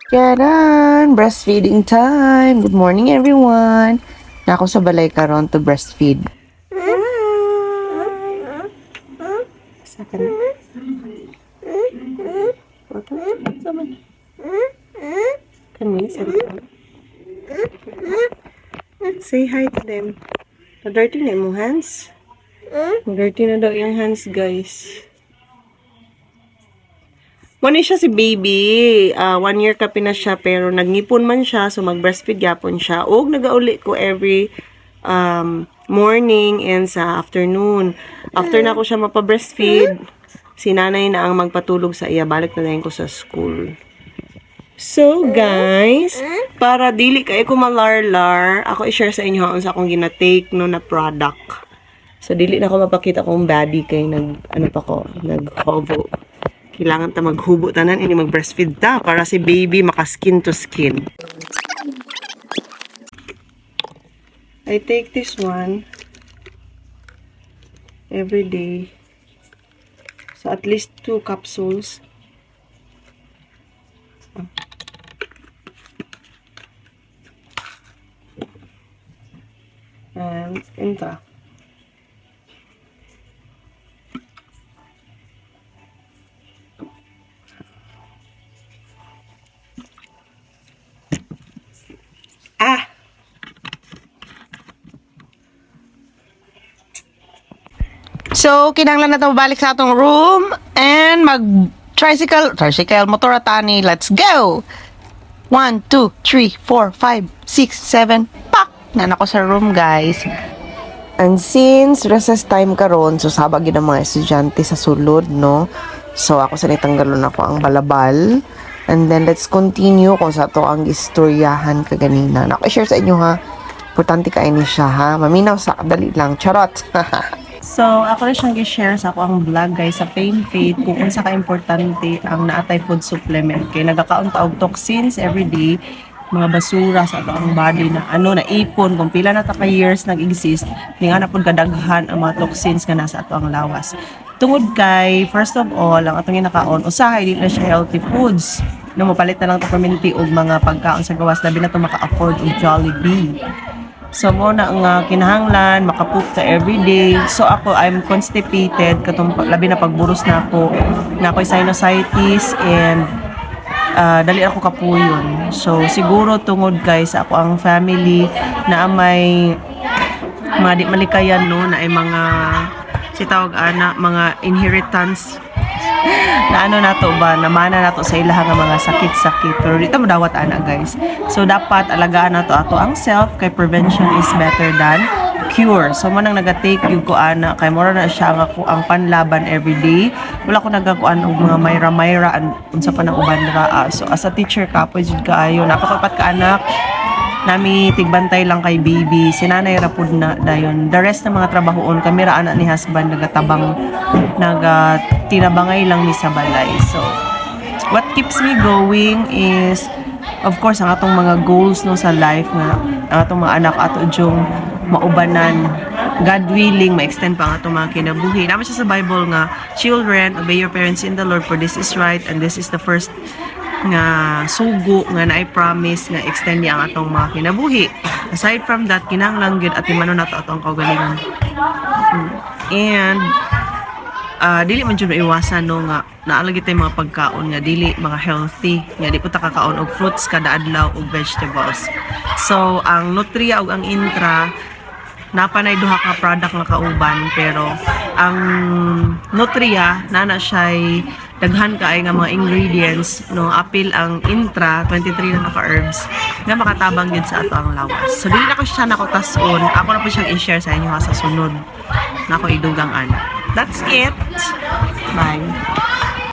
Charan! Breastfeeding time! Good morning, everyone! Naa ko sa balay karon to breastfeed. Hi! Sa ka na? Sama na. Kani, say hi to them. Na-dirty na imong hands? Dirty na daw yung hands, guys. Mao ni siya si baby. 1 year kapin na siya pero nagngipon man siya, so mag-breastfeed gyapon siya. Og nagauli ko every morning and sa afternoon. After na ako siya mapa-breastfeed, si nanay na ang magpatulog sa iya. Balik na lang ko sa school. So, guys, para dili kay ko malarlar, ako i-share sa inyo ang sa akong gina-take no na product. So, dili na ako mapakita kong body kay nag, ano pa ko, nag-hobo. Kailangan ta maghubo tanan, ini mag-breastfeed ta para si baby maka skin to skin. I take this one every day. So, at least two capsules. And intra. Ah! So, kinanglan na ito balik sa atong room and mag tricycle, tricycle, motor atani. Let's go! 1, 2, 3, 4, 5, 6, 7, pak! Naa na ko sa room, guys. And since recess time karon, so sabag gyud ang mga estudyante sa sulod, no? So ako sa nitanggalon ako ang balabal. And then let's continue kung sa ato ang istoryahan kaganina. Nako share sa inyo ha. Importante kay ni siya ha. Maminaw sa dali lang. Charot. So, ako na siyang gi-share sa ako ang vlog, guys, sa Pain Faith kung unsa ka importante ang naatay food supplement kay nagakaon ta og toxins every day, mga basura sa ato ang body na ano na ipon kung pila na ta ka years nag-exist ni nga na pud kadaghan ang mga toxins nga nasa ato ang lawas. Tungod kay, first of all, ang atong ginakaon usahay dili na siya healthy foods no, mopalit na lang ta perminti og mga pagkaon sa gawas, labi na to maka-afford og Jollibee. So mo na nga kinahanglan makapoop ta everyday. So ako, I'm constipated katong labi na pagburos na ako, na ako'y sinusitis and dali ako kapuyon. So siguro tungod kay sa ako ang family na may mga di malikayan no, na ay mga si tawag ana mga inheritance na ano nato ba, namana nato sa ilaha nga mga sakit-sakit, pero di ta madawat ana, guys. So dapat alagaan nato ato ang self kay prevention is better than cure. So mo nang naga-take yung ko ana kay mura na siya nga ako ang panlaban everyday. Wala ko nagakuan og mga mayra-mayra unsa pa nang uban ra ah. So as a teacher, kapoy jud kaayo. Napakapat ka anak nami tigbantay lang kay baby, si nanay ra pud na dayon. The rest ng mga trabahoon, kami ra ana ni husband nagatabang, naga tinabangay lang mi sa balay. So what keeps me going is, of course, ang atong mga goals no sa life nga ang atong mga anak ato jung maubanan, God willing, ma-extend pa ang atong mga kinabuhi. Naa man siya sa Bible nga, "Children, obey your parents in the Lord, for this is right," and this is the first nga sugo nga naay promise nga extend niya ang atong mga kinabuhi. Aside from that, kinahanglan gyud atimanon nato atong kaugalingon. And dili man jud maiwasan no nga naa lagi tay mga pagkaon nga dili mga healthy, nga di po ta kakaon og fruits kada adlaw og vegetables. So ang Nutria ug ang Intra, napanay duha ka product nga kauban, pero ang Nutria na siya daghan kaay nga mga ingredients no, apil ang Intra, 23 na naka herbs nga makatabang gid sa ato ang lawas. So dili na ko siya nako tas-on, ako na po siyang i-share sa inyo ha sa sunod nako idugang ana. That's it, bye.